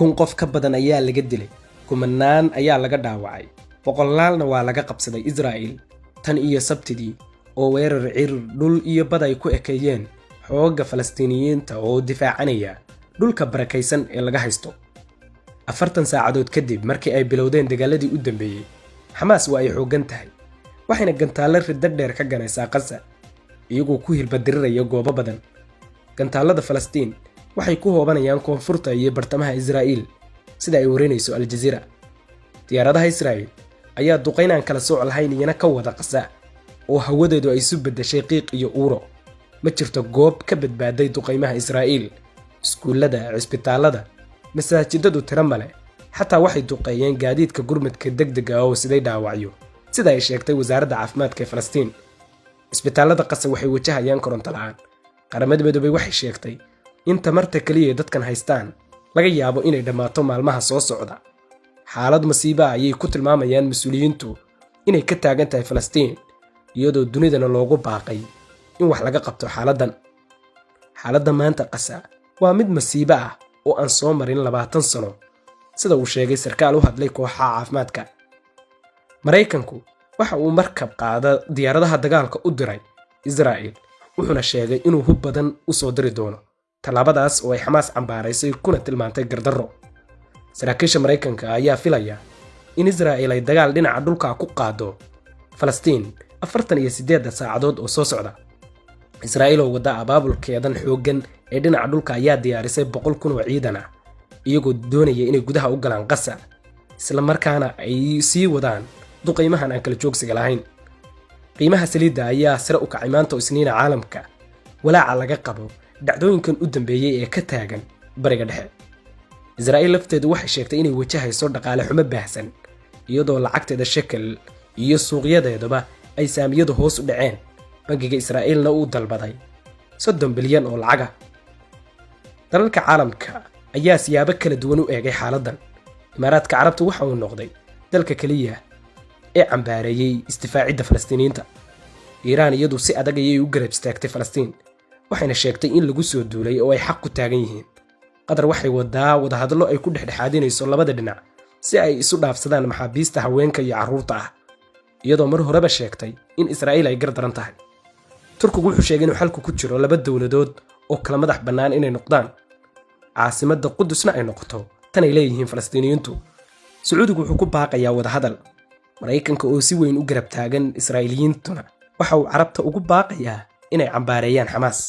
1000 qof ka badan ayaa laga dilay, kumanaan ayaa laga dhaawacay, boqolaalna waa laga qabsaday Israa'il tan iyo Sabtidii oo weerar cir, dhul iyo bad ay ku ekeeyeen xoogga Falastiiniyiinta oo difaacanaya dhulka barakaysan ee laga haysto. 40 saacadood kadib markii ay bilowdeen dagaaladii u dambeeyey, Xamaas waa ay xooggan tahay, waxayna gantaallo riddo dheer ka ganaysaa Qasa, iyagoo ku hilbadiriraya goobo badan. Gantaallada Falastiin waxay ku hoobanayaan koonfurta iyo bartamaha Israa'iil, sida ay warinayso Aljaziira. Diyaaradaha Israa'iil ayaa duqayn aan kala sooc lahayn iyana ka wada Qasa, oo hawadeedu ay isu beddeshay qiiq iyo uuro. Ma jirto goob ka badbaaday duqaymaha Israa'iil: iskuullada, cisbitaallada, masaajidadu tiro male. Xataa waxay duqeeyeen gaadiidka gurmadka degdega oo siday dhaawacyo, sida ay sheegtay wasaaradda caafimaadka ee Falastiin. Cisbitaallada Qasa waxay wajahayaan koronto la'aan. Qaramada Midoobay waxay sheegtay in tamarta keliya ee dadkan haystaan laga yaabo inay dhammaato maalmaha soo socda. Xaalad masiiba ayay ku tilmaamayaan mas-uuliyiintu inay ka taagan tahay Falastiin, iyadoo dunidana loogu baaqay in wax laga qabto xaaladdan. Xaaladda maanta Qasa waa mid masiibo ah oo aan soo marin 20 sano, sida uu sheegay sarkaal u hadlay kooxaha caafimaadka. Maraykanku waxa uu markab qaada diyaaradaha dagaalka u diray Israa'il, wuxuuna sheegay inuu hub badan u soo diri doono, tallaabadaas oo ay Xamaas cambaaraysay kuna tilmaantay gardarro. Saraakiisha Maraykanka ayaa filaya in Israa'il ay dagaal dhinaca dhulka ku qaado Falastiin 48-da saacadood oo soo socda. Israa'iil oo wadda abaabulkeedan xooggan ee dhinaca dhulka ayaa diyaarisay 100,000 oo ciidan ah, iyagoo doonaya inay gudaha u galaan Qasa, isla markaana ay sii wadaan duqaymahan aan kala joogsiga lahayn. Qiimaha saliidda ayaa sare u kacay maanta oo Isniina caalamka, walaaca laga qabo dhacdooyinkan u dambeeyey ee ka taagan Bariga Dhexe. Israa'iil lafteedu waxay sheegtay inay wajahayso dhaqaale xumo baahsan, iyadoo lacagteeda shekel iyo suuqyadeeduba ay saamiyadu hoos u dhaceen, bangiga Israa'iilna uu dalbaday 30 bilyan oo lacaga. Dalalka caalamka ayaa siyaabo kala duwan u eegay xaaladdan. Imaaraadka Carabta waxa uu noqday dalka keliya ee cambaareeyey isdifaacidda Falastiiniyiinta. Iiraan iyadu si adag ayay u garab istaagtay Falastiin, waxayna sheegtay in lagu soo duulay oo ay xaq ku taagan yihiin. Qatar waxay wadaa wadahadallo ay ku dhexdhexaadinayso labada dhinac si ay isu dhaafsadaan maxaabiista haweenka iyo carruurta ah, iyadoo mar horeba sheegtay in Israa'iil ay gar daran tahay. Turkigu wuxuu sheegay inuu xalku ku jiro laba dowladood oo kala madax bannaan inay noqdaan, caasimadda Qudusna ay noqoto tan ay leeyihiin Falastiiniyiintu. Sacuudigu wuxuu ku baaqayaa wadahadal. Maraykanka oo si weyn u garab taagan Israa'iiliyiintuna waxa uu Carabta ugu baaqayaa inay cambaareeyaan Xamaas.